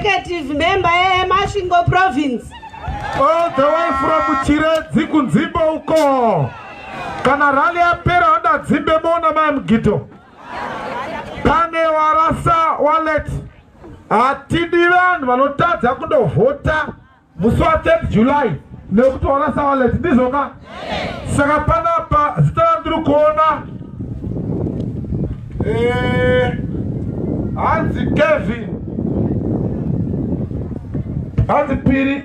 Executive member yeMasvingo Province. All the way from Chiredzi kunzimbo uko. Kana rally yapera wada dzimbe mona mai Mugito. Pane warasa wallet. Hatidi vanhu vanotadza kundovhota musi wa 3 July nekuti warasa wallet ndizvoka? Saka panapa zita randiri kuona eh, hanzi Kevin hanzi piri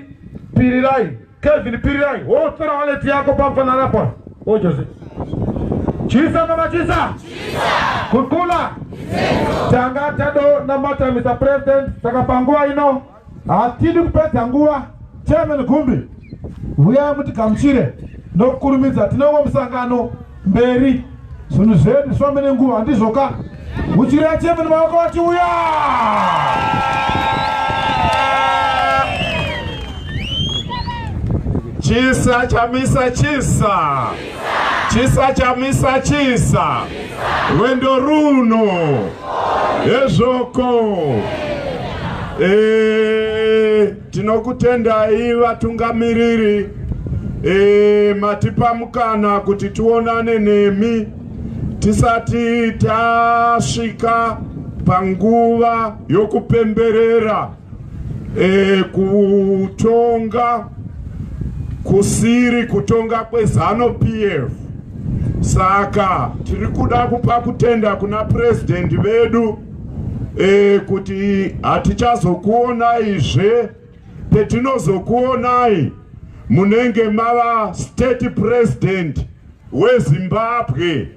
pirirai Kevin pirirai wotora wallet yako pamufanana pa o Jose chisa mama chisa kukula tanga tado namata Mr President saka panguva ino Hatidi kupedza nguva, Chairman Gumbi, huyai mutigamuchire nokukurumidza. Tine umwe musangano mberi, zvinhu zvedu zvifambe nenguva, handizvoka? Uchirai Chairman maoko vachiuya. Chisa chamisa chisa chisa chamisa chisa rwendo runo hezvoko e, tinokutendai vatungamiriri e, matipa mukana kuti tionane nemi tisati tasvika panguva yokupemberera e, kutonga kusiri kutonga kwezano PF. Saka tiri kuda kupa kutenda kuna purezidendi vedu e, kuti hatichazokuonaizve petinozokuonai munenge mava state president weZimbabwe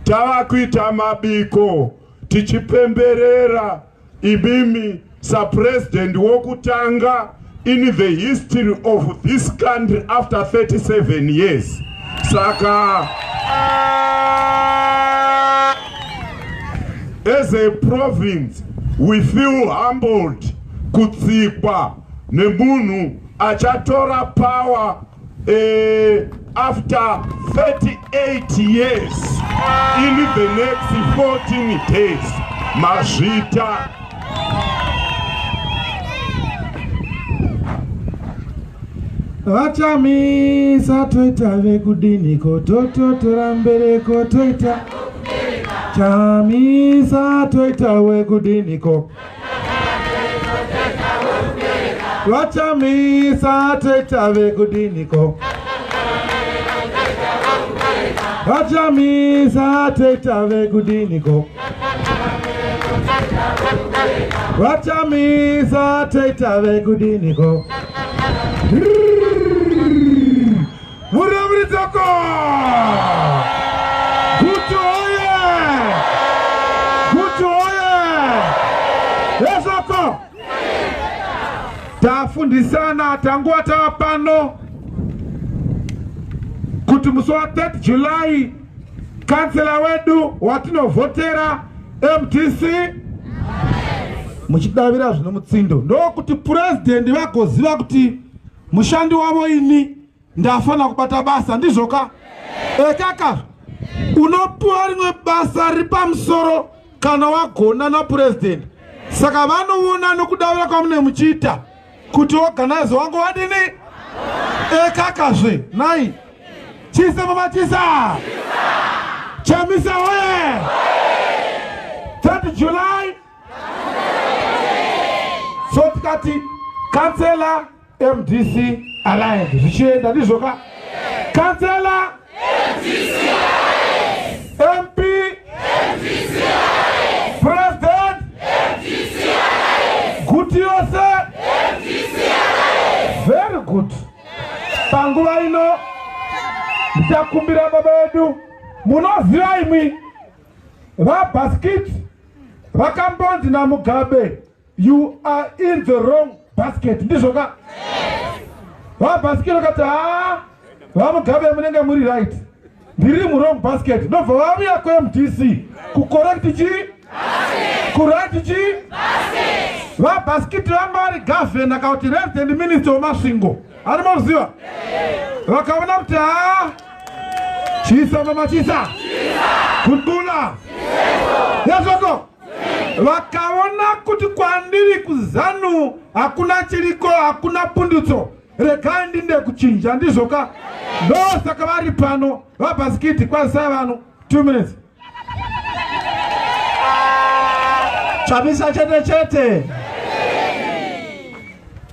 tava kuita mabiko tichipemberera Imimi sapresident wokutanga in the history of this country after 37 years. Saka as a province we feel humbled kutsikwa nemunhu achatora power eh, after 38 years in the next 14 days mazvita Vachamisa toita vekudiniko tototora mbereko toita chamisa toita wekudiniko Vachamisa toita vekudiniko Vachamisa toita vekudiniko Vachamisa toita vekudiniko Muramuridzoko Gutu oye Gutu oye Hezvoko Tafundisana tanguva tava pano kuti musi wa 3 July kansela wedu watinovhotera MDC muchidavira zvino mutsindo ndokuti purezidendi vagoziva kuti mushandi wavo ini ndafanira kubata basa ndizvoka ekaka unopiwa rimwe basa riri pamusoro kana wagona napurezidendi saka vanoona nokudavira kwamune muchiita kuti organize wangu wadini ekakazve nai chisa mama chisa chamisa oye 30 July so tikati kansela MDC Alliance zvichienda ndizvo ka kansela MP President Guti yose very good panguva ino ndichakumbira baba vedu munoziva imwi vabhasikiti vakambonzi namugabe you are in the wrong basket ndizvo ka vabhasiketi vakati haa vamugabe munenge muri right ndiri muwrong basket ndobva vauya kumdc kucorrect chii kuright chii vabhasikiti vanga vari gavhena kana kuti resident minister wemasvingo ani moziva vakaona kuti haa chisa mama chisa kudula yezvoko. Vakaona kuti kwandiri kuZanu hakuna chiriko, hakuna pundutso, regai ndinde kuchinja, ndizvoka. Ndosaka vari pano. VaBhasikiti, kwazisai vanhu 2 minutes. Chamisa chete chete.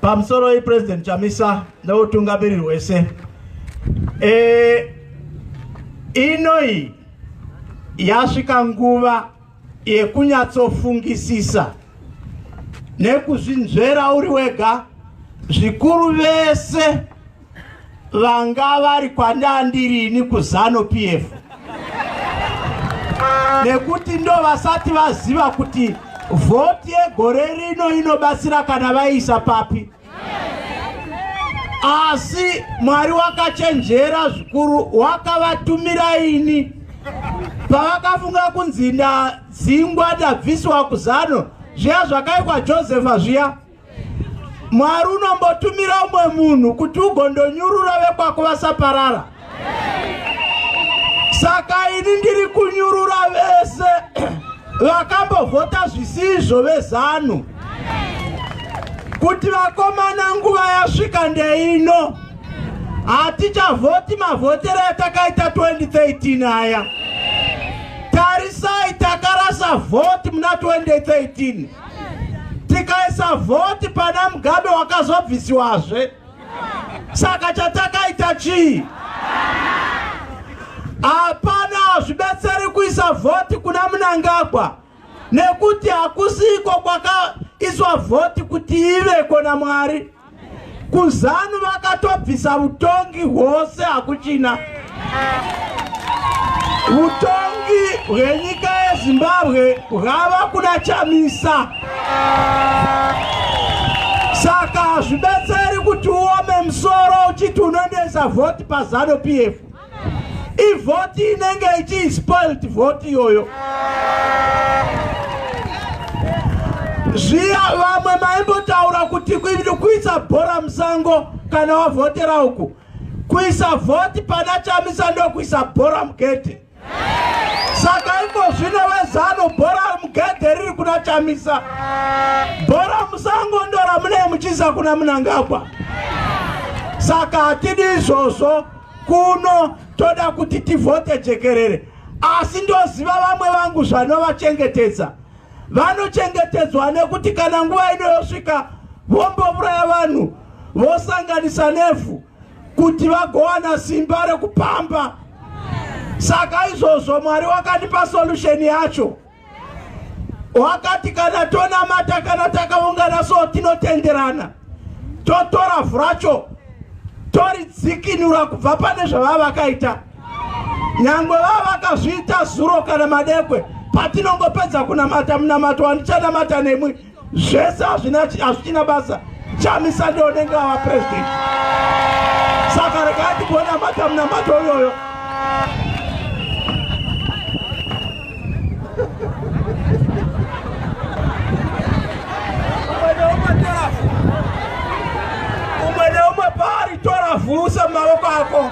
Pamusoro iyi President Chamisa neutungamiriri hwese. Inoyi yasvika nguva yekunyatsofungisisa nekuzvinzvera uri wega, zvikuru vese vanga vari kwandandirini kuZanu PF, nekuti ndo vasati vaziva kuti vhoti yegore rino inobatsira kana vaisa papi. Asi Mwari wakachenjera zvikuru, wakavatumira ini pavakafunga kunzi ndadzingwa, ndabviswa kuZanu, zviya zvakaikwa Josefa zviya. Mwari unombotumira umwe munhu kuti ugondonyurura vekwako vasaparara. Saka ini ndiri kunyurura vese vakambovhota zvisizvo veZanu, kuti vakomana, nguva yasvika ndeino. Hatichavhoti mavhotero atakaita 2013 aya. Tarisai, takarasa vhoti muna 2013, tikaisa vhoti pana Mugabe wakazobvisiwazve. Saka chatakaita chii? Hapana. Hazvibetseri kuisa vhoti kuna Munangagwa, nekuti hakusiko kwakaiswa vhoti kuti iveko naMwari. KuZanu vakatobvisa utongi hwose, hakuchina utongi hwenyika yeZimbabwe, hwava kuna Chamisa. Saka hazvibetseri kuti uome musoro uchiti unondoisa vhoti paZanu PF. Ivhoti inenge ichiispoiled vhoti iyoyo. Zviya vamwe maimbotaura kuti kuisa bhora musango kana wavhotera uku, kuisa vhoti pana Chamisa ndokuisa bhora mugedhe. Saka iko zvino veZanu, bhora mugedhe riri kuna Chamisa, bhora musango ndoramunee muchiisa kuna Munangagwa. Saka hatidi izvozvo kuno, toda kuti tivhote jekerere. Asi ndoziva vamwe vangu zvanovachengetedza, vanochengetedzwa nekuti kana nguva ino yosvika, vombouraya vanhu, vosanganisa nevhu kuti vagowana simba rekupamba. Saka izvozvo Mwari wakandipa solution yacho. Wakati kana tonamata, kana takaungana so, tinotenderana, totora vhu racho, toridzikinura kubva pane zvavava vakaita. Nyangwe vava vakazviita zuro kana madekwe, patinongopedza kunamata munamato wandichanamata nemwi, zvese hazvichina basa. Chamisa ndonenge ava president. Saka regai tigonamata munamato uyoyo. Umwe neumwe paari, tora vhu use mumavoko ako,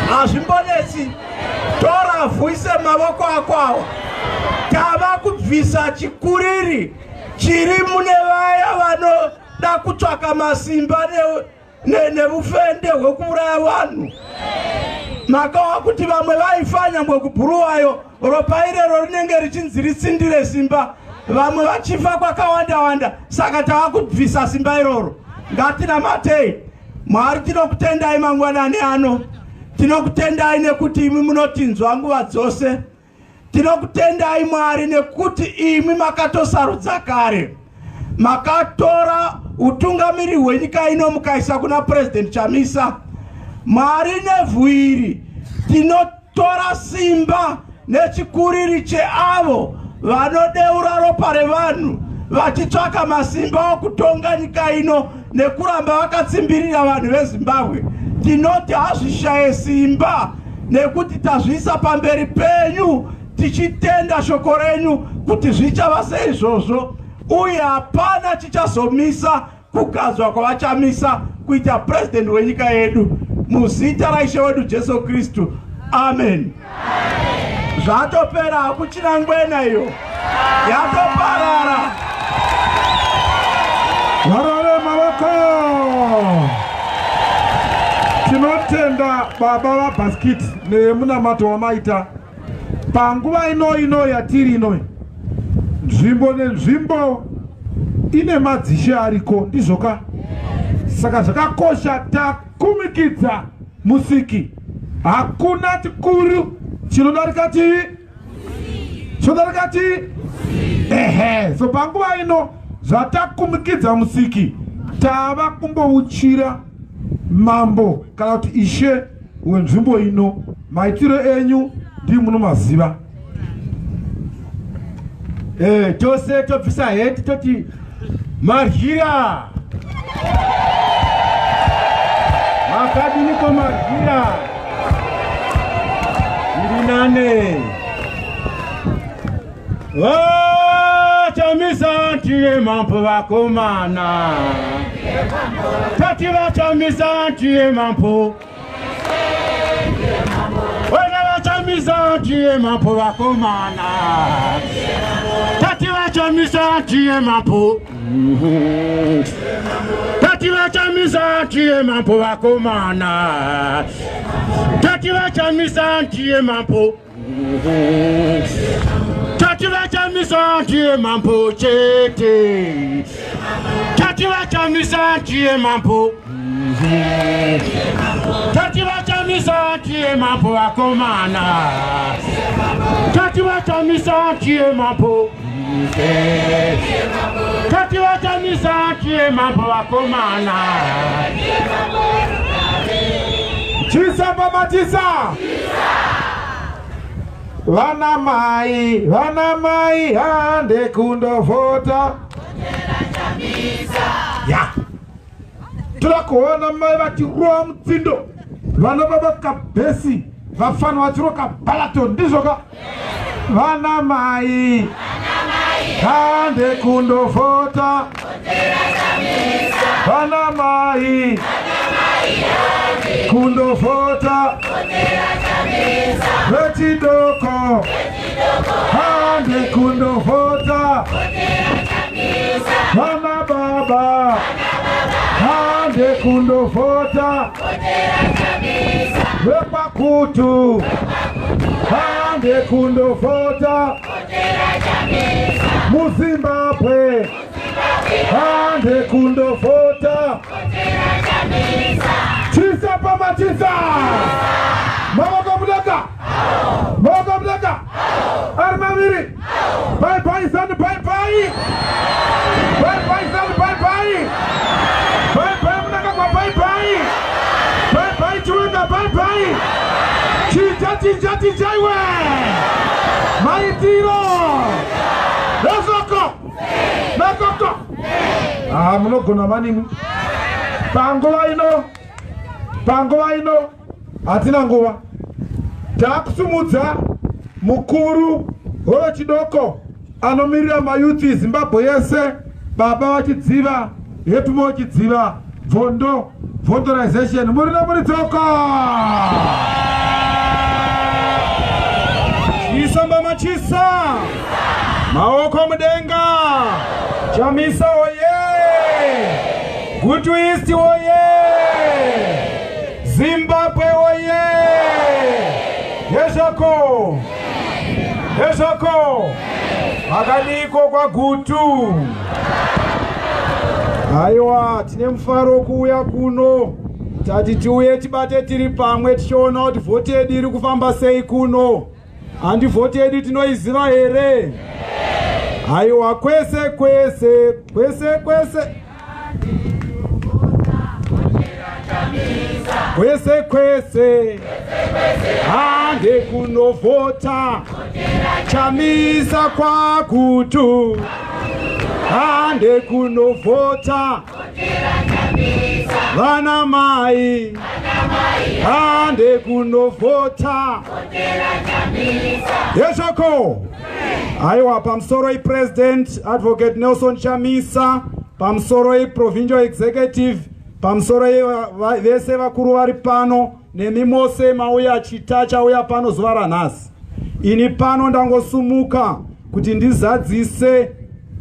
hazvimbonetsi. Tora vhu ise mumavoko ako awa. Tava kubvisa chikuriri chiri mune vaya vanoda kutsvaka masimba neufende hwekuuraya vanhu. Makawa kuti vamwe vaifa nyangwe kuBhuruwayo, ropa irero rinenge richinzi ritsindire simba, vamwe vachifa kwakawanda wanda. Saka tava kubvisa simba iroro. Ngatinamatei. Mwari, tinokutendai mangwanani ano. Tinokutendai nekuti imi munotinzwa nguva dzose. Tinokutendai Mwari nekuti imi makatosarudza kare, makatora utungamiri hwenyika ino mukaisa kuna President Chamisa. Mwari, nevhu iri tinotora simba nechikuriri cheavo vanodeura ropa revanhu vachitsvaka masimba okutonga nyika ino nekuramba vakatsimbirira vanhu veZimbabwe. Tinoti hazvishaye simba, nekuti tazviisa pamberi penyu tichitenda shoko renyu kuti zvichava seizvozvo, uye hapana chichazomisa kugadzwa kwaVaChamisa kuita purezidendi wenyika yedu. Muzita raIshe wedu Jesu Kristu, amen. Zvatopera, hakuchina ngwena iyo. Yatoparara. Varove mavoko. Tinotenda baba vaBhasikiti nemunamato wamaita panguva ino ino yatiri ino. Nzvimbo nenzvimbo ine madzishe ariko, ndizvoka? Saka zvakakosha takumikidza Musiki. Hakuna chikuru chinodarika chii? Chinodarika chii? Ehe, so panguva ino zvatakumikidza Musiki, tava kumbouchira mambo kana kuti ishe wenzvimbo ino. Maitiro enyu ndii munomaziva. Eh, tose tobvisa heti toti maryira. Makadiniko maryira? Iri nane. Vachamisa ndiye mambo vakomana. Tati vachamisa ndiye mambo. Vana vachamisa ndiye mambo vakomana. Tati vachamisa ndiye mambo. Tati vachamisa ndiye mambo vakomana. Tati vachamisa ndiye mambo. Tati vachamisa ndiye mambo chete. Tati vachamisa ndiye mambo. Tati vachamisa ndiye mambo vakomana. Tati vachamisa ndiye mambo. Tati vachamisa ndiye mambo vakomana. Chisa baba chisa. Vana mai, vana mai hande kundovhota. Ya. Toda kuona mai vachirova mutsindo. Vana baba kabhesi vafana vachiroka balaton ndizvoka. Vana mai hande kundovhota. Vana mai kundovhota. Vechidoko hande kundovhota. Vana baba hande kundovhota. Vekwakutu hande kundovhota. MuZimbabwe hande kundovhota. Chisa pamachisa. Mavoko mudenga. Mavoko mudenga. Ari maviri. Bye bye son, bye bye. Bye bye son, bye bye. Bye bye Mnangagwa, bye bye. Bye bye Chiwenga, bye bye. Chinja chinja chinja iwe. Maitiro. Ezoko. Mekoko. Ah, munogona manimwi. Panguva ino, panguva ino hatina nguva. Takusumudza mukuru wevechidoko anomirira mayuthi Zimbabwe yese, baba vachidziva Hepimo Chidziva Bvondo Vondorization muri nemuri dzoko. Chisa mbama chisa. Maoko mudenga. Chamisa oye. Gutu East oye. Zimbabwe oye. Yezvako. Yezvako. Makadiko kwaGutu. Aiwa, tine mufaro kuuya kuno. Tati tiuye tibate tiri pamwe tichiona kuti vhoti yedu iri kufamba sei kuno. Handi vhoti yedu tinoiziva here? Aiwa, kwese kwese kwese kwese kwese kwese hande kunovhota Chamisa kwaGutu hande kunovhota vana mai hande kunovhota yeshoko. Aiwa, pamusoro iPresident Advocate Nelson Chamisa, pamusoro iProvincial Executive, pamusoro vese vakuru vari pano nemi mose mauya chita chauya pano zuva ranhasi. Ini pano ndangosumuka. Kuti ndizadzise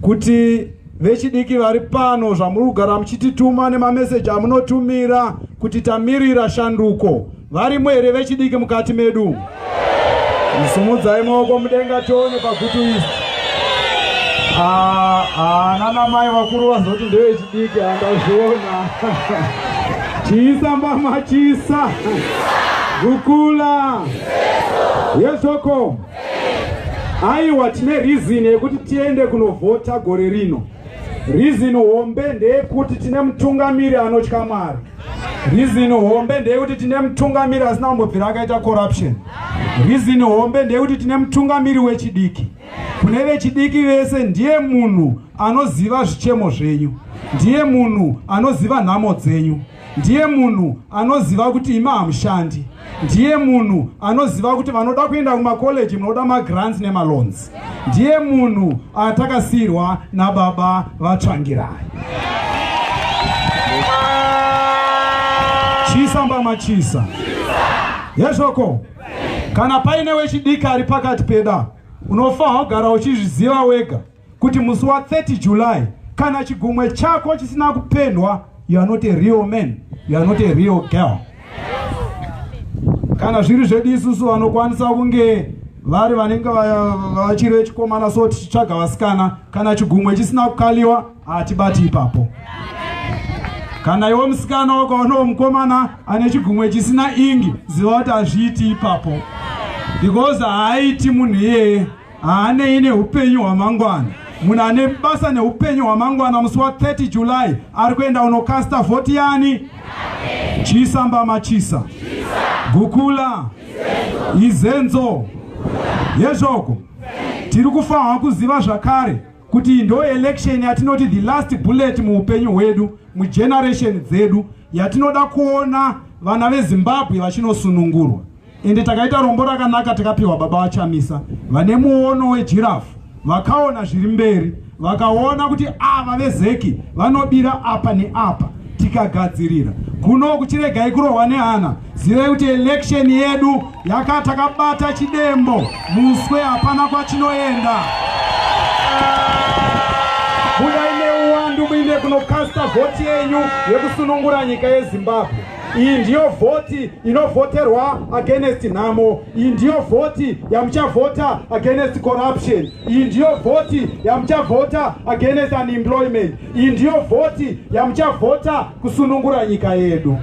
kuti vechidiki vari pano, zvamuri kugara muchitituma nemameseji amunotumira kuti tamirira shanduko, varimo here vechidiki mukati medu? Sumudzai maoko mudenga tione. PaGutu East, ah, ah, nana mai vakuru vazoti ndevechidiki, handazviona. Chisa mbama, chisa. Gukula yezvoko. Aiwa, tine reason yekuti tiende kunovhota gore rino. Reason hombe ndeyekuti tine mutungamiri anotya Mwari. Reason hombe ndeyekuti tine mutungamiri asina kumbobvira akaita corruption. Reason hombe ndeyekuti tine mutungamiri wechidiki. Kune vechidiki vese, ndiye munhu anoziva zvichemo zvenyu, ndiye munhu anoziva nhamo dzenyu, ndiye munhu anoziva kuti imi hamushandi, ndiye munhu anoziva kuti vanoda kuenda kumakoleji munoda magrants nemaloans. Ndiye munhu atakasiyirwa nababa vaTsvangirai. Chisa mbama, chisa yezvoko. Kana paine wechidiki ari pakati peda, unofanira kugara uchizviziva wega kuti musi wa30 July, kana chigumwe chako chisina kupendwa, you are not a real man, you are not a real girl. Kana zviri zvedu isusu vanokwanisa kunge vari vanenge vachiri vechikomana, so tichitsvaga vasikana, kana chigumwe chisina kukaliwa, hatibati ipapo. Kana iwe musikana wakaonawo mukomana ane chigumwe chisina ingi, ziva kuti hazviiti ipapo, because haaiti munhu iyeye, haanei neupenyu hwamangwana. Munhu ane basa neupenyu hwamangwana, musi wa30 July ari kuenda unokasta vhoti yani? Chisa mbama, chisa. Gukula izenzo yezvoko. Tiri kufanwa kuziva zvakare kuti ndo election yatinoti the last bullet muupenyu hwedu, mugeneration dzedu, yatinoda kuona vana veZimbabwe vachinosunungurwa. Ende takaita rombo rakanaka, takapiwa baba vaChamisa vane muono wegiraffe, vakaona zviri mberi, vakaona kuti ava veZEC vanobira apa neapa, tikagadzirira kuno. Kuchiregai kurohwa nehana, zivai kuti election yedu yakatakabata chidembo muswe, hapana kwachinoenda. Budai neuwandu muinde kunokasta vhoti yenyu yekusunungura nyika yeZimbabwe. Iyi ndiyo vhoti inovhoterwa against nhamo. Iyi ndiyo vhoti yamuchavhota against corruption. Iyi ndiyo vhoti yamuchavhota against unemployment. Iyi ndiyo vhoti yamuchavhota kusunungura nyika yedu.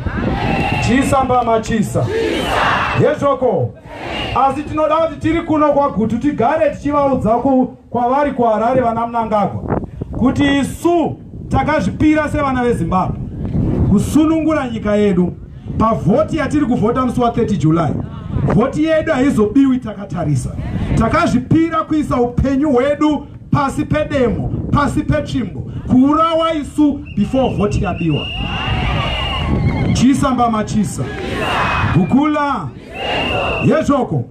Chisa mbama, chisa yezvoko. Asi tinoda kuti tiri kuno kwaGutu tigare tichivaudza kwavari kuHarare vana Mnangagwa kuti isu takazvipira sevana veZimbabwe kusunungura nyika yedu. Pavhoti yatiri kuvhota musi wa30 July, vhoti yedu haizobiwi takatarisa. Takazvipira kuisa upenyu hwedu pasi pedemo, pasi petsvimbo, kuurawa isu before vhoti yabiwa. Chisa mbama, chisa. Gukula yezvoko.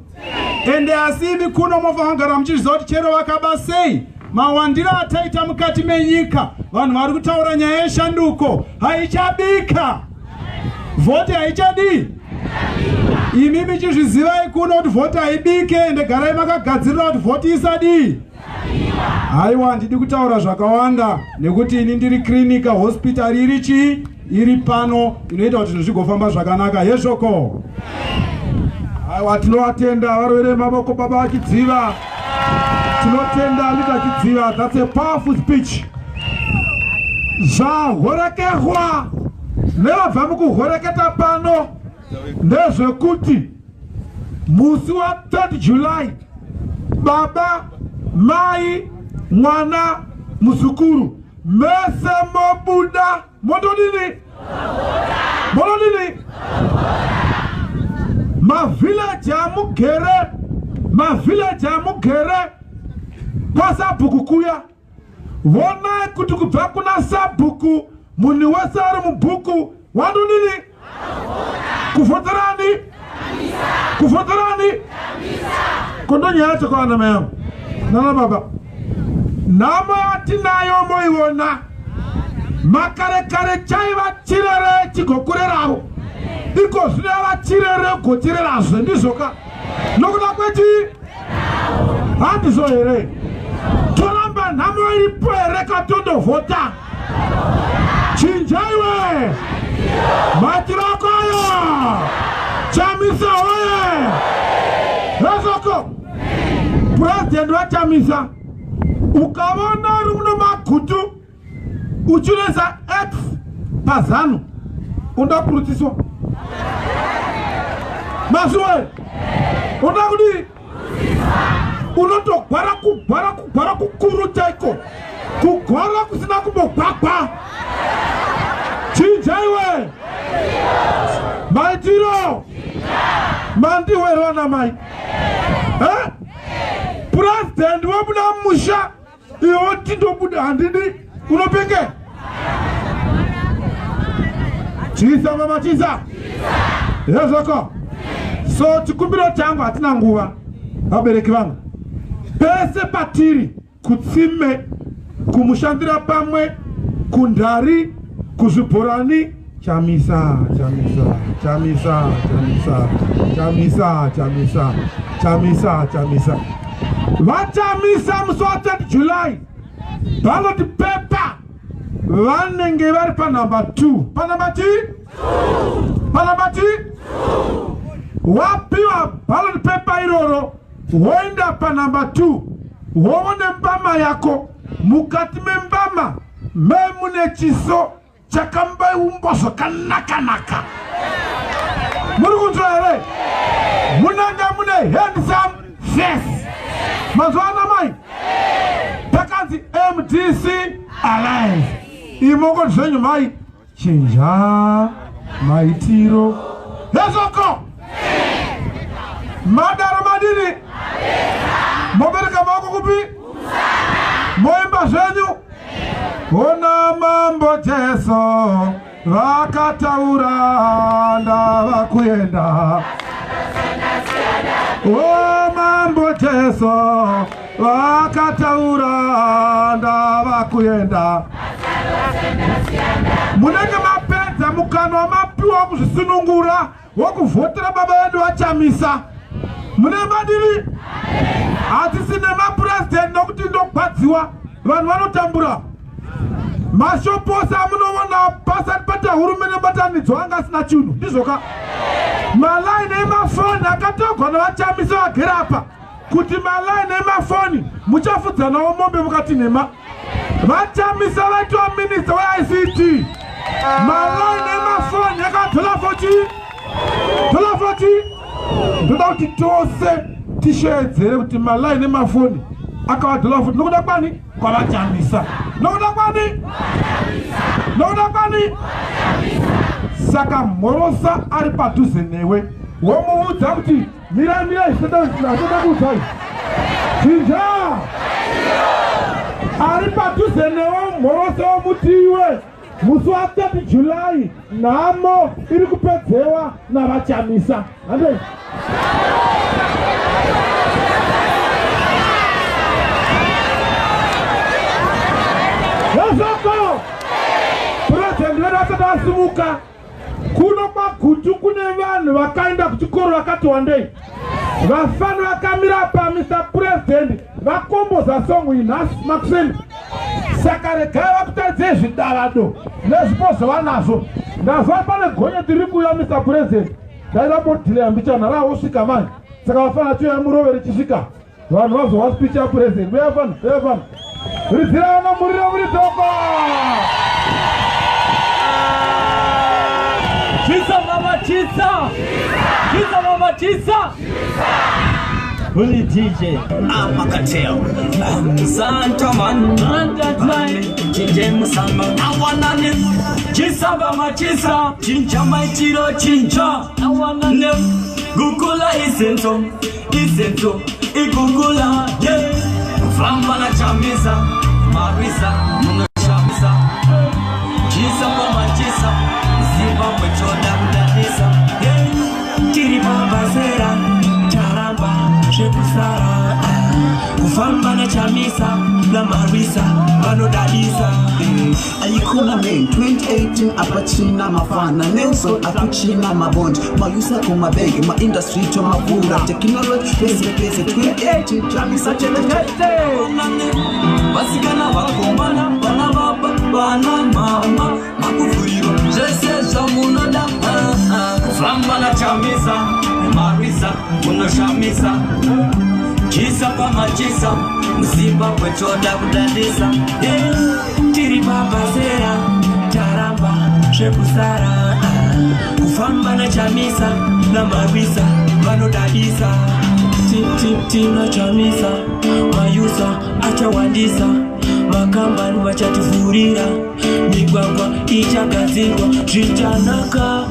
Ende asi imi kuno mofanira kugara muchizviziva kuti chero vakaba sei, mawandiro ataita mukati menyika, vanhu vari kutaura nyaya yeshanduko, haichabika vhoti, haichadii. Imi michizvizivai kuno kuti vhoti haibike, ende garai makagadzirira kuti vhoti isadii. Haiwa, handidi kutaura zvakawanda nekuti ini ndiri clinic, hospital iri chii, iri pano inoita kuti zvinhu zvigofamba zvakanaka. Yezvoko. Aiwa, tinovatenda varwere mavoko baba vaChidziva. Tinotenda leader Chidziva. That's a powerful speech. Zvahorekehwa nevabva mukuhoreketa pano ndezvekuti musi wa3 July, baba, mai, mwana, muzukuru, mese mobuda motodini, motodini mavhileji amugere, mavhileji amugere kwasabhuku kuya. Vonai kuti kubva kuna sabhuku, munhu wese ari mubhuku wandodini kuvhoterani, kuvhoterani kondonyaya yacho kwaana mai angu nana baba. Nhamo yatinayo moiona. Makare kare chaiva chirere chigokureravo, iko zvino yava chirere gochirerazve. Ndizvoka nokuda kweti, handizvo here? Aiwa, nhamo iripo here katondovhota? Chinjaiwe matirako ayo. Chamisa oye! Hezoko purezidendi vaChamisa, ukavona uri muno magutu uchinoisa X paZanu, unoda kurutsiswa masuwe. Unoda kudii? Unotogwara, kugwara, kugwara kukuru chaiko, kugwara kusina kumbogwagwa. Chinjaiwe maitiro mandiwerwa namai. Purezidendi wobuda musha, iwe tindobuda handidi, unopenge. Chisa mama, chisa hezvako. So chikumbiro changu, hatina nguva, vabereki vangu, pese patiri kutsime, kumushandira pamwe, kundari, kuzvibhorani, Chamisa, Chamisa, Chamisa, Chamisa, Chamisa, Chamisa, Chamisa, Chamisa. VaChamisa, musi wa30 July, ballot paper vanenge vari panhamba 2. Panhamba t panhamba t wapiwa ballot paper iroro, woenda panhamba 2, woone mbama yako. Mukati membama memune chiso chakambaumbwa zvakanaka-naka. Muri kunzwa here? Munenge mune handsome face. Mazuva ana mai pakanzi MDC Alliance, imoko zvenyu mai, chinja maitiro. Hezvoko madaro madini, mobereka maoko kupi, moimba zvenyu. Ona Mambo Jesu vakataura, ndava kuenda. O Mambo Jesu vakataura, ndava kuenda. Munenge mapedza mukana wamapiwa kuzvisunungura wokuvhotera baba vedu vaChamisa. Mune madiri hatisi nemapurezidhendi, nokuti ndogwadziwa, vanhu vanotambura. Mashoposi amunoona pasati pata hurumende mubatanidzwa anga asina chinhu, ndizvoka. Malaini emafoni akatogwa navaChamisa vagere apa kuti malaini emafoni muchafudzanawo mombe mukati nhema. VaChamisa vaitwa minista weICT, malaini emafoni akadhola 40, dhola 40. Ndoda kuti tose tisheedzere kuti malaini emafoni akava dhola 40 nokuda kwani? KwavaChamisa. Nokuda kwani? Nokuda kwani? Saka mhorosa ari padhuze newe, womuudza kuti mira, mira, zvisatoda kuudzai. Chinja ari padhuze newe, mhorosa, womutiwe musi wa30 July, nhamo iri kupedzewa navaChamisa. Handei. Hezvoko purezidendi vedu vasati vasimuka, kuno kwaGutu kune vanhu vakaenda kuchikoro vakati wandei. Vafani vakamira pa Mr President vakomboza song iyi nhasi makuseni. Saka regai vakutaridzei zvidavado nezvipo zvavanazvo. Ndazva pane gonyeti riri kuuya, Mr President. Ndaida mbichana raosvika manje, saka vafana chiuya murove richisvika, vanhu vazowa speech yapresident. Uya fana, uya fana, ridzira vana muriro muridzoka. Chisa mama, chisa! Chisa mama, chisa! Bully DJ. I'm a cartel. Santa man. Chinje musamba. I wanna live. Chisa mama, chisa. Chinja maitiro chinja. I wanna Ne. Gukula isento. Isento. Igugula. Yeah. Famba na Chamisa. Marisa. Munga Chamisa. Chisa mama, chisa. Zimbabwe choda kudadisa. Yeah. Tiri pabasera. Charamba. Zvekusara. Kufamba naChamisa naMarisa vanodadisa. Economy 2018 apachina mafana Nelson akuchina mabond mayusa kumabhengi maindustry tomavhura technology pese pese 2018 Chamisa chete chete. Vasikana vakomana vana baba vana mama makuvhurirwa zvese zvamunoda. Kufamba naChamisa marwisa munoshamisa chisa pamachisa muZimbabwe choda kudadisa. Tiri pabasera taramba zvekusara kufamba naChamisa namarwisa vanodadisa. Tinochamisa mayusa achawandisa makambani vachativhurira migwagwa ichagadzirwa zvichanaka.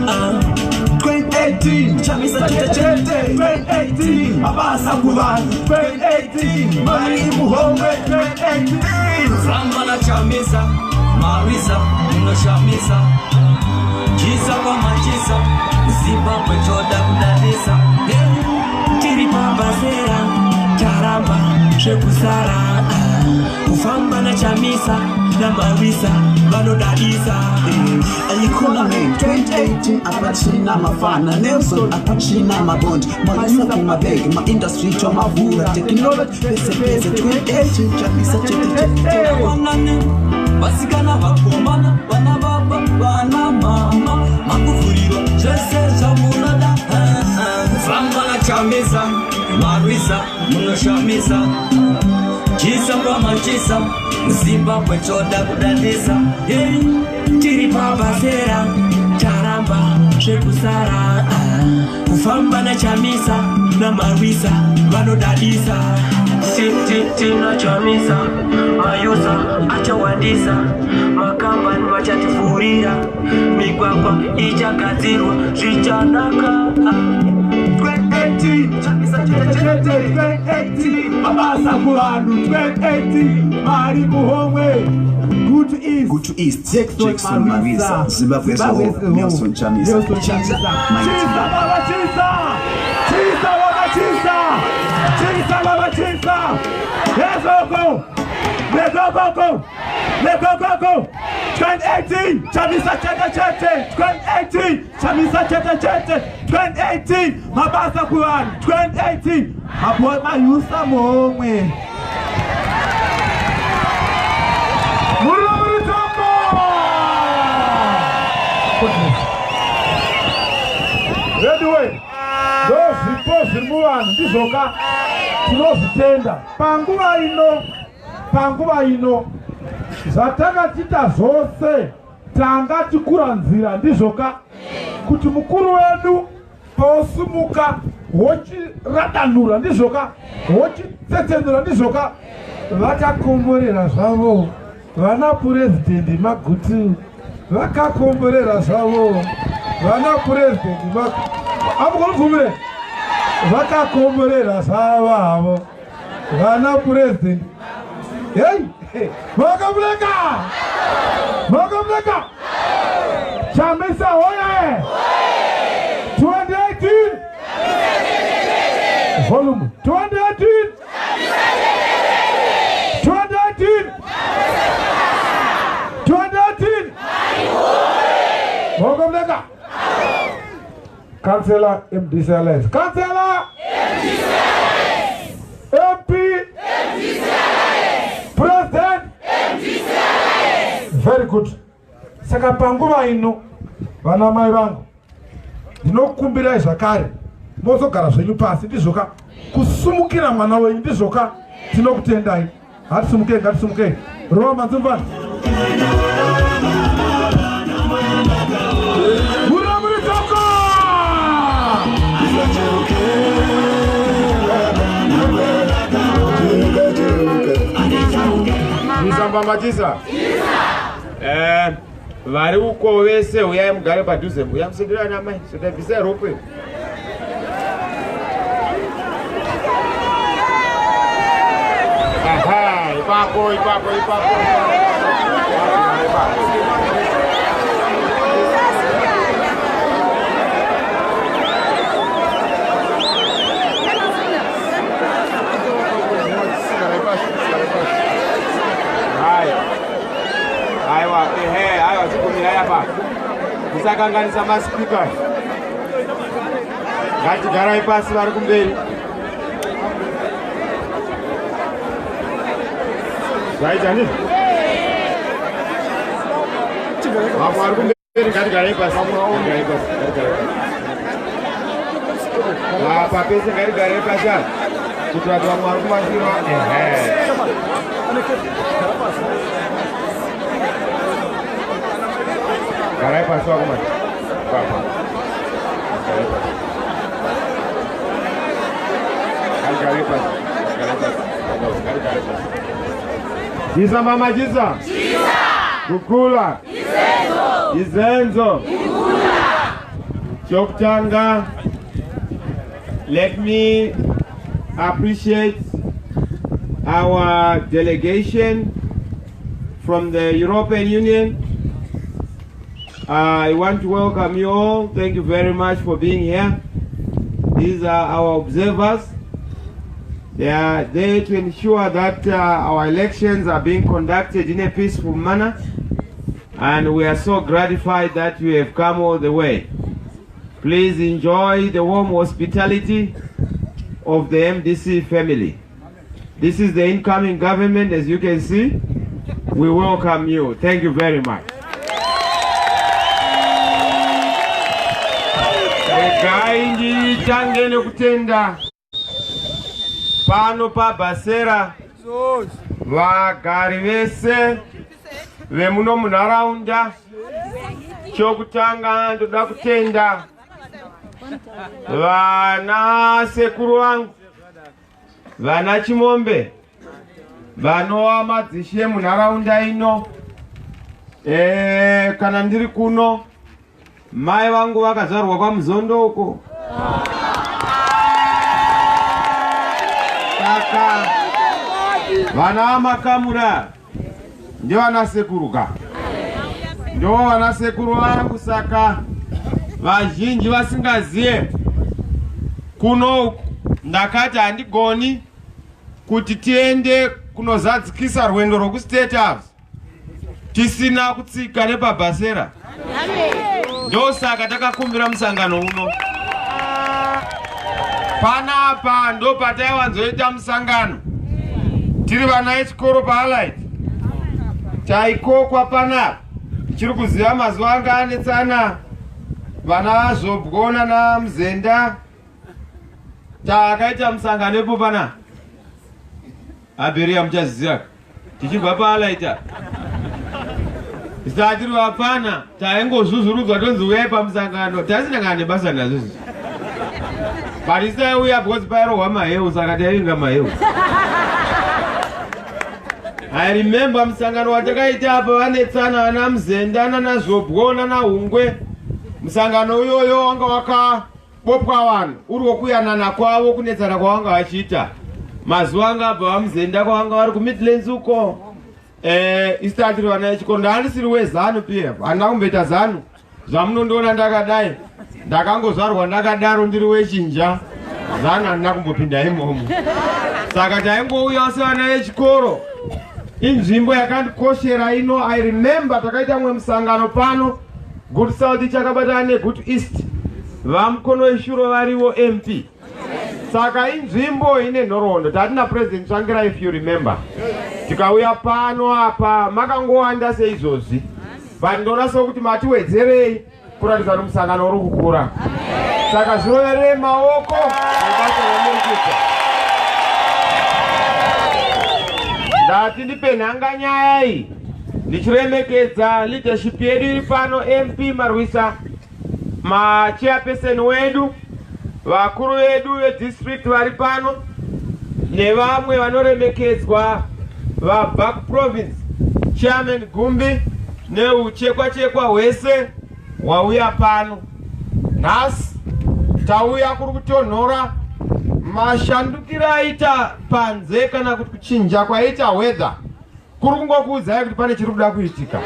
2018 Chamisa chete chete 2018 mabasa kuvanhu 2018 mari muhomwe 2018 Famba naChamisa marwisa munoshamisa chisa pamachisa Zimbabwe choda kudadisa. Tiri pabasera taramba zvekusara kufamba naChamisa namarwisa vanodadisa. Economy 2018 apachina mafana Nelson akuchina mabond mayusa kumabhengi maindustry tomavhura technology pese pese 2018 Chamisa chete chete. Vasikana vakomana vana baba vana mama makuvhurirwa zvese zvamunoda. Kufamba naChamisa marwisa munoshamisa chisa pamachisa Zimbabwe choda kudadisa. Tiri pabasera taramba zvekusara kufamba naChamisa namarwisa vanodadisa. Tinochamisa mayusa achawandisa makambani vachativhurira migwagwa ichagadzirwa zvichanaka. 2018 Chamisa chete chete 2018 mabasa kuvanhu 2018 mari muhomwe. Good to East, Good to East, Jackson Marisa, Zimbabwe as a whole, Nelson Chamisa. Chisa baba chisa, chisa baba chisa, chisa baba chisa. Let's go, let's go, go, let's go, go, go. 2018 Chamisa chete chete 2018 Chamisa chete chete 2018 mabasa kuvanhu 2018 mayusa muhomwe. Anyway, ndozvipo zviri muvanhu ndizvoka tinozvitenda. Panguva ino zvatakatita zvose tanga tikura nzira ndizvoka kuti mukuru wedu paosimuka wochiradanura ndizvoka wochitsetsenura ndizvoka. Vakakomborera zvavo vana purezidhendi Magutu, vakakomborera zvavo vana purezidhendi amukonubvumire, vakakomborera zvavo havo vana purezidhendi. Hei, makamuleka makamuleka Chamisa hoye 2018 volume 2018 2018 2018 makamuleka. Councillor MDC Alliance, Councillor MDC Alliance, MP MDC Alliance, President MDC Alliance. Very good. Saka panguva ino vana mai vangu ndinokumbirai zvakare mozogara zvenyu pasi ndizvoka kusumukira mwana wenyu ndizvoka. Tinokutendai. Ngatisumukei, ngatisumukei. Rova manzumvana. Machisa vari uko vese uyai mugare padhuze, uya musekerana amai sodabvisai rope. Aha, ipapo ipapo ipapo. Haya. Aiwa. Garai apa. Musakanganisa maspeakers. Ngatigarai pasi vari kumberi. Zvaita ndizvo? Vamwe vari kumberi ngatigarei pasi. Ngatigarei pasi. Ngatigarei pasi. Apa pese ngatigarei pasi apa. Kuti vanhu vamwe vari kumashure ehe. Garai pasi vakomana. Papa. Garai pasi. Ngatigare pasi. Garai pasi. Ngatigare pasi. Chisa mama chisa. Chisa. Kukula. Izenzo. Izenzo. Kukula. Chokutanga. Let me appreciate our delegation from the European Union. I want to welcome you all. Thank you very much for being here. These are our observers. They are there to ensure that our elections are being conducted in a peaceful manner. And we are so gratified that you have come all the way. Please enjoy the warm hospitality of the MDC family. This is the incoming government, as you can see. We welcome you. Thank you very much. Regai nditange nekutenda pano paBhasera vagari vese vemuno munharaunda. Chokutanga ndoda kutenda vana sekuru vangu, vana Chimombe, vanova madzishe munharaunda ino. Kana ndiri kuno, mai vangu vakazvarwa kwaMuzondo uko. Saka vana vaMakamura ndivana sekuru ka, ndo vana sekuru vangu. Saka vazhinji vasingaziye kuno, ndakati handigoni kuti tiende kunozadzikisa rwendo rwokuState House tisina kutsika nepaBhasera. Ndosaka takakumbira musangano uno panapa. Ndo pataiwanzoita musangano tiri vana vechikoro paAllied, taikokwa panapa. Chiri kuziva mazuva anga anetsana vana vazvobwona naMuzenda, takaita musangano ipo pana Abheriya, muchaziziva, tichibva paAllied tiri vapfana, taingozvuzvurudzwa tonzi uyai pamusangano. Tasina kana nebasa nazvo izvi, but isaiuya because pairohwa maheu, saka taivinga maheu. I remember musangano watakaita apa, vanetsana vana Muzenda nana Zvobwo nanaHungwe. Musangano uyoyo wanga wakabopwa vanhu uri wokuyanana kwavo, kunetsana kwavanga vachiita mazuva anga abva vaMuzenda kwavanga vari kuMidlands uko. Isati tiri vana vechikoro, ndaandisiri weZANU PF, handina kumboita ZANU. Zvamunondiona ndakadai, ndakangozvarwa ndakadaro, ndiri wechinja. ZANU handina kumbopinda imomo, saka taingouya sevana vechikoro. Inzvimbo yakandikoshera ino. I remember takaita mumwe musangano pano, Gutu South ichakabatana neGutu East, vaMukono weshuro varivo MP. Saka inzvimbo ine nhoroondo. Tatina President Tsvangira, if you remember, tikauya pano apa makangowanda seizvozvi, but ndoona sokuti matiwedzerei kuratidza kuti musangano uri kukura. Saka zviroverei maoko nebasa ramuri kuita. Ndati ndipe nhanga nyaya iyi ndichiremekedza leadership yedu iri pano, MP Marwisa, machairperson wedu, vakuru vedu vedistrict vari pano, nevamwe vanoremekedzwa vabva kuprovince, Chairman Gumbi neuchekwa chekwa hwese hwauya pano nhasi. Tauya kuri kutonhora. Mashandukiro aita panze kana kuti kuchinja kwaita weather kuri kungokuudzai kuti pane chiri kuda kuitika.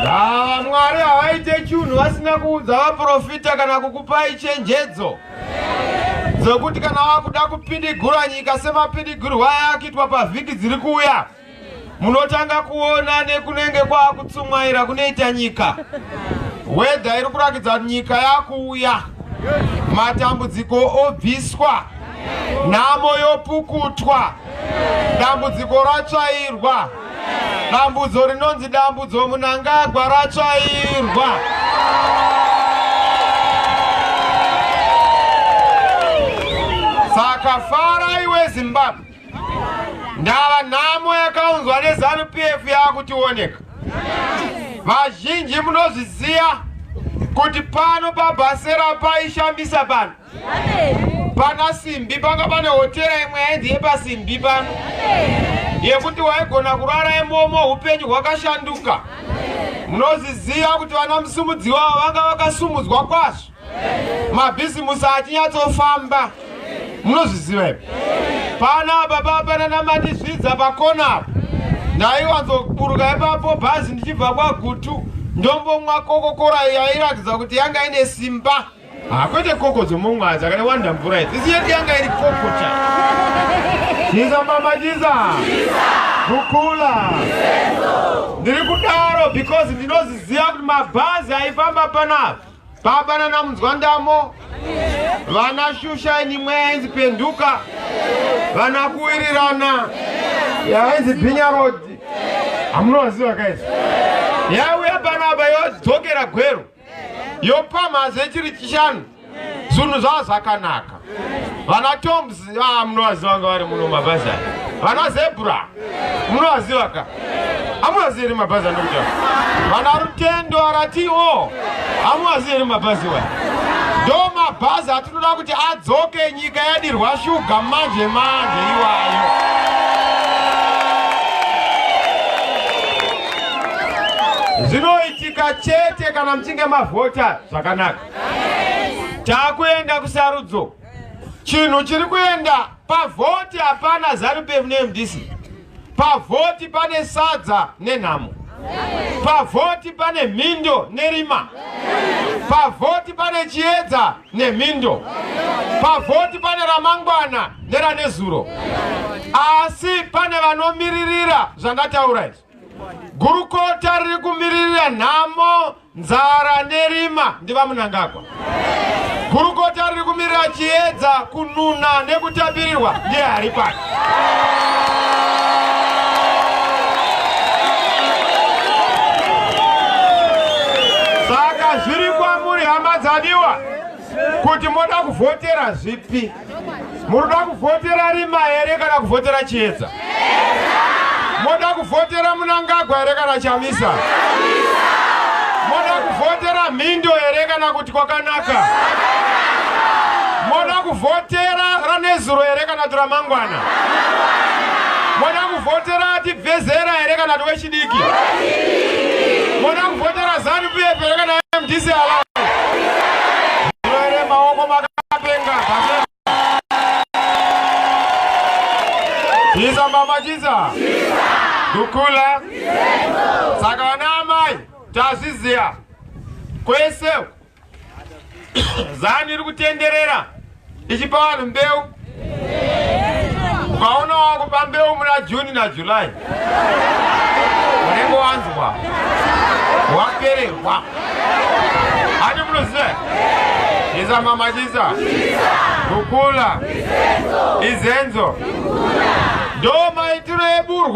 Ndava Mwari havaite chinhu vasina kuudza vaprofita kana kukupai chenjedzo dzokuti kana wakuda kupidigura nyika semapidigurwa ayakuitwa pavhiki dziri kuuya. Munotanga kuona nekunenge kwakutsumwaira kunoita nyika. Wedha iri kurakidza kuti nyika yakuuya. Matambudziko obviswa. Nhamo yopukutwa. Dambudziko ratsvairwa. Dambudzo rinonzi dambudzo Mnangagwa ratsvairwa. Saka farai weZimbabwe. Ndava nhamo yakaunzwa neZanu PF yakutioneka. Vazhinji munozviziva kuti pano paBhasera paishambisa pano. Pana Simbi panga pane hotera imwe yainzi yepaSimbi pano. Yekuti waigona kurara imomo upenyu hwakashanduka. Munozviziva kuti vana Musumudziwa vanga vakasumudzwa kwazvo. Mabhizimusi achinyatsofamba. Munozviziva ipi? Panapa papana naMatizvidza pakona apa. Ndaiwanzoburuka ipapo bhazi ndichibva kwaGutu ndombomwa kokokora yairatidza kuti yanga ine simba. Kwete koko dzomumwa dzakawanda mvura idzi. Isi yedu yanga iri koko cha. Chiza mama chiza. Kukula. Ndiri kudaro because ndinoziziva kuti mabhazi aifamba panapa. Baba nana Munzwandamo, vana Shusha inimwe yainzi Penduka, vana Kuwirirana yainzi Bhinya Road. Hamunovaziva kaizvi? Yauya panapa yodzokera Gweru. Yopamhaze chiri chishanu. Zvinhu zvava zvakanaka. Vana Toms, munovaziva vanga vari muno mabhazi aya. Vana Zebra, munovaziva ka? Hamuvazivi here mabhazi andikutaura? Vana Rutendo RTO, hamuvazivi here mabhazi waya? Ndo mabhazi atinoda kuti adzoke nyika yadirwa shuga manje manje iwayo. Zvinoitika chete kana muchinge mavhota zvakanaka. Takuenda kusarudzo. Chinhu chiri kuenda pavhoti hapana ZANU PF neMDC. Pavhoti pane sadza nenhamo. Pavhoti pane mhindo nerima. Pavhoti pane chiedza nemhindo. Pavhoti pane ramangwana neranezuro. Asi pane vanomiririra zvandataura izvi. Gurukota riri kumiririra nhamo, nzara nerima ndiVaMnangagwa. Gurukota riri kumirira chiedza, kununa nekutapirirwa ndiye ari pano. Saka zviri kwamuri hama dzadiwa kuti moda kuvhotera zvipi? Munoda kuvhotera rima here kana kuvhotera chiedza? Moda kuvhotera Mnangagwa here kana Chamisa? Moda kuvhotera mhindo here kana kuti kwakanaka? Moda kuvhotera ranezuro here kana kuti ramangwana? Moda kuvhotera tibvezera here kana kuti wechidiki? Moda kuvhotera ZANU PF here kana MDC Alliance? Maoko makapenga. Chiza mama chiza. Dukula. Saka vana amai tazviziya kwese ZANU iri kutenderera ichipa vanhu mbeu. Ukaona wakupa mbeu muna June naJuly unenge wanzwa wapererwa. Hadi munoziva? Chiza mama chiza. Dukula. Izenzo. Ndo maitiro eburwa.